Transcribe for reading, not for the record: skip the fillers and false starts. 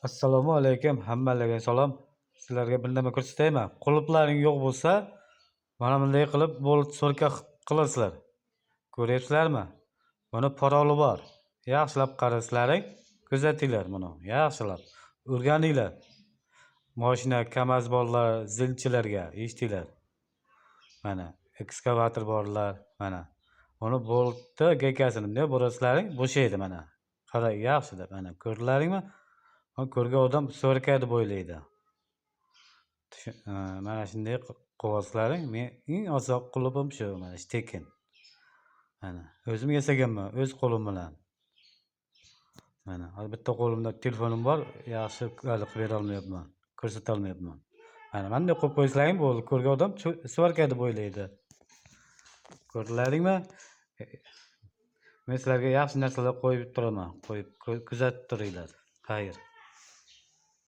Assalomu alaykum, hammalarga salom. Sizlarga bir nima ko'rsataymi? Qulflaring yo'q bo'lsa, mana bunday qilib болт свёртка qilasizlar. Ko'ryapsizlarmi? Buni paroli bor. Yaxshilab qarasizlaring, kuzatinglar buni, yaxshilab. O'rganinglar. Moshina, KAMAZ borlar, zilchilarga eshitinglar. Mana ekskavator borlar, mana. Buni boltni gaykasini bunday burasizlaring, bo'shaydi mana. Qara, yaxshilab mana ko'rdilaringmi? Ko'rgan odam свёртка deb o'ylaydi. Mana shunday qilyapsizlaring. Men eng oson qulfim shu, mana shu tekin. Mana o'zim yasaganman, o'z qo'lim bilan. Mana hozir bitta qo'limda telefonim bor, yaxshi hali qilib berolmayapman, ko'rsatolmayapman. Mana bunday qo'yib qo'ysalaring bo'ldi, ko'rgan odam сварка deb o'ylaydi. Ko'rdilaringmi? Men sizlarga yaxshi narsalar qo'yib turaman, qo'yib kuzatib turinglar. Xayr.